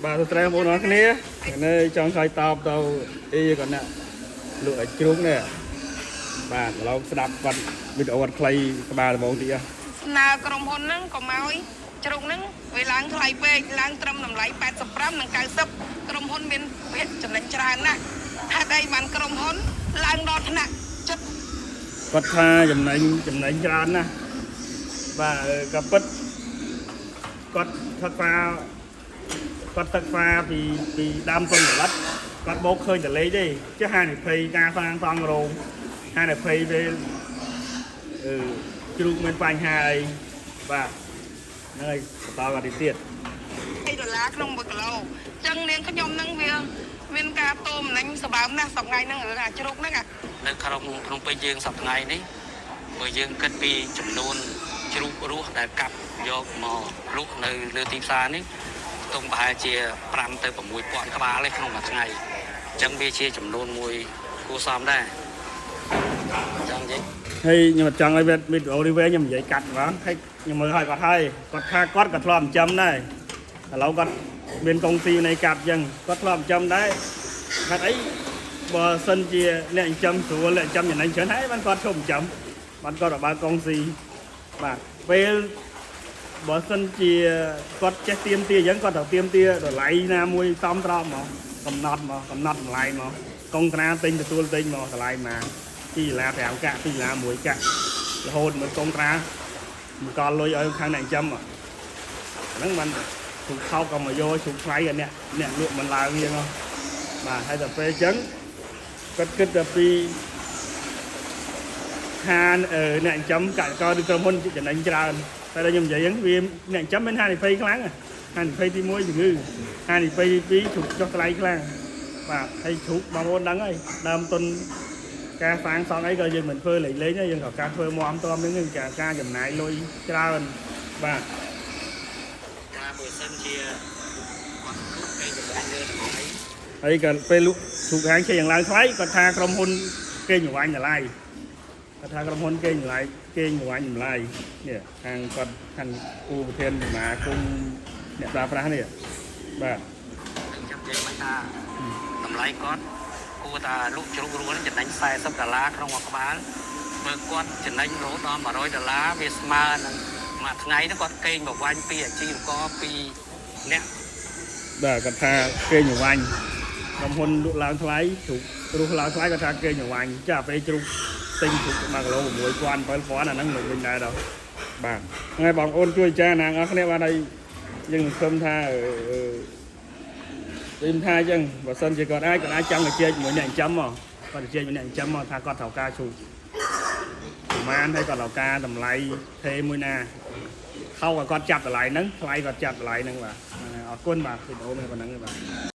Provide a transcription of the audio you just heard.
បាទសួស្តីបងប្អូនអរគ្នាថ្ងៃនេះចង់ឆ្លើយតបទៅអីគាត់អ្នកលក់ឲ្យជ្រូកនេះបាទឥឡូវស្ដាប់គាត់វីដេអូគាត់ខ្លីក្បាលដំបូងតិចហ៎ ស្នើក្រុមហ៊ុនហ្នឹងកុំឲ្យជ្រុកហ្នឹងវាឡើងថ្លៃពេកឡើងត្រឹមតម្លៃ85និង90ក្រុមហ៊ុនមានភាគចំណេញច្រើនណាស់ហេតុអីបានក្រុមហ៊ុនឡើងដល់ថ្នាក់ចិត្ត គាត់ថាចំណេញចំណេញច្រើនណាស់បាទក៏ពិតគាត់សិក្សាគាត់សិក្សាពីពីដើមទុនផលិតគាត់បោកឃើញតលេខទេចេះហានិភ័យការសាងសង់រោងហានិភ័យពេលអឺជ្រូកមានបញ្ហាអីបាទហ្នឹងហើយបន្តគាត់ទៅទៀត 2ដុល្លារក្នុង1គីឡូអញ្ចឹងនាងខ្ញុំហ្នឹងវាមានការតូមចំណេញសម្បើមណាស់សប្ងៃហ្នឹងរឿងអាជ្រូកហ្នឹងអា នៅក្នុងភ្នំពេញយើងសប្តាហ៍នេះបើយើងគិតពីចំនួនជ្រូករស់ដែលកាប់យកមកលក់នៅលើទីផ្សារនេះខ្ទង់ប្រហែលជា5ទៅ6000ក្បាលទេក្នុងមួយថ្ងៃអញ្ចឹងវាជាចំនួនមួយគួរសមដែរអញ្ចឹងនិយាយ ហើយខ្ញុំអត់ចង់ឲ្យវាវីដេអូនេះវែងខ្ញុំនិយាយកាត់ហ្មងហើយខ្ញុំមើលឲ្យគាត់ហើយគាត់ថាគាត់ក៏ធ្លាប់ចិញ្ចឹមដែរឥឡូវគាត់មានកងស៊ីនៃកាត់អញ្ចឹងគាត់ធ្លាប់ចិញ្ចឹមដែរហេតុអីបើសិនជាអ្នកចិញ្ចឹមស្រួលអ្នកចិញ្ចឹមចំណេញច្រើនហើយបានគាត់ឈប់ចិញ្ចឹមបានគាត់បើកងស៊ីបាទពេលបើសិនជាគាត់ចេះទៀមទាអញ្ចឹងគាត់ត្រូវទៀមទាតម្លៃណាមួយសមត្រង់ហ្មងកំណត់ហ្មងកំណត់តម្លៃហ្មងកងត្រាទិញទទួលទិញហ្មងតម្លៃហ្មង2ដុល្លារ5កាក់2ដុល្លារ1កាក់រហូតមួយកងត្រាមកលុយឲ្យខាងអ្នកចិញ្ចឹមហ្នឹងបានជ្រូកថោកក៏មកយកជ្រូកថ្លៃក៏អ្នកអ្នកលក់មិនឡើងអញ្ចឹងហ៎បាទហើយដល់ពេលអញ្ចឹងគាត់គិតតែពីខានអ្នកចិញ្ចឹមកសិករឬក្រុមហ៊ុនចំណេញច្រើនតែដល់ខ្ញុំនិយាយអញ្ចឹងវាអ្នកចិញ្ចឹមមានហានិភ័យខ្លាំងហានិភ័យទី1ជំងឺហានិភ័យទី2ជ្រូកចុះថ្លៃខ្លាំងបាទហើយជ្រូកបងប្អូនដឹងហើយដើមទុន ការសាងសង់អីក៏យើងមិនធ្វើលេងលេងដែរយើងក៏ការធ្វើមមតមហ្នឹងគឺការការចំណាយលុយច្រើនបាទ ថាបើសិនជាគាត់លក់គេចំណេញលើតម្លៃ ហើយក៏ពេលលក់ជ្រូកហាងចេះយ៉ាងឡើងថ្លៃគាត់ថាក្រុមហ៊ុនគេញវាញ់តម្លៃគាត់ថាក្រុមហ៊ុនគេតម្លៃគេញវាញ់តម្លៃនេះខាងគាត់ខាងពូប្រធានសមាគមអ្នកប្រើប្រាស់នេះបាទ ខ្ញុំនិយាយមកថាតម្លៃគាត់គួរតែលក់ជ្រូករស់ហ្នឹងចំណេញ40ដុល្លារក្នុងមួយក្បាលបើគាត់ចំណេញរហូតដល់100ដុល្លារវាស្មើនឹងមួយថ្ងៃហ្នឹងគាត់កេងប្រវ័ញ្ចពីអាជីវករពីអ្នក បាទគាត់ថាគេញវាញ់ក្រុមហ៊ុនលក់ឡើងថ្លៃជ្រូករស់ឡើងថ្លៃគាត់ថាគេញវាញ់ចាពេលជ្រូកទិញជ្រូក1គីឡូ6000 7000អាហ្នឹងមិនវិញដែរដល់បាទថ្ងៃបងប្អូនជួយចាណាងអស់គ្នាបាទហើយយើងសង្ឃឹមថាអឺអឺដូចថាអញ្ចឹងបើសិនជាគាត់អាចគាត់អាចចង់ទៅជែកជាមួយអ្នកចិញ្ចឹមមកគាត់ទៅជែកជាមួយអ្នកចិញ្ចឹមមកថាគាត់ត្រូវការជ្រូកប្រហែលហើយគាត់ត្រូវការតម្លៃថេមួយណា ខោឲ្យគាត់ចាប់តម្លៃហ្នឹងថ្លៃគាត់ចាប់តម្លៃហ្នឹងបាទអរគុណបាទវីដេអូនេះប៉ុណ្ណឹងទេបាទ។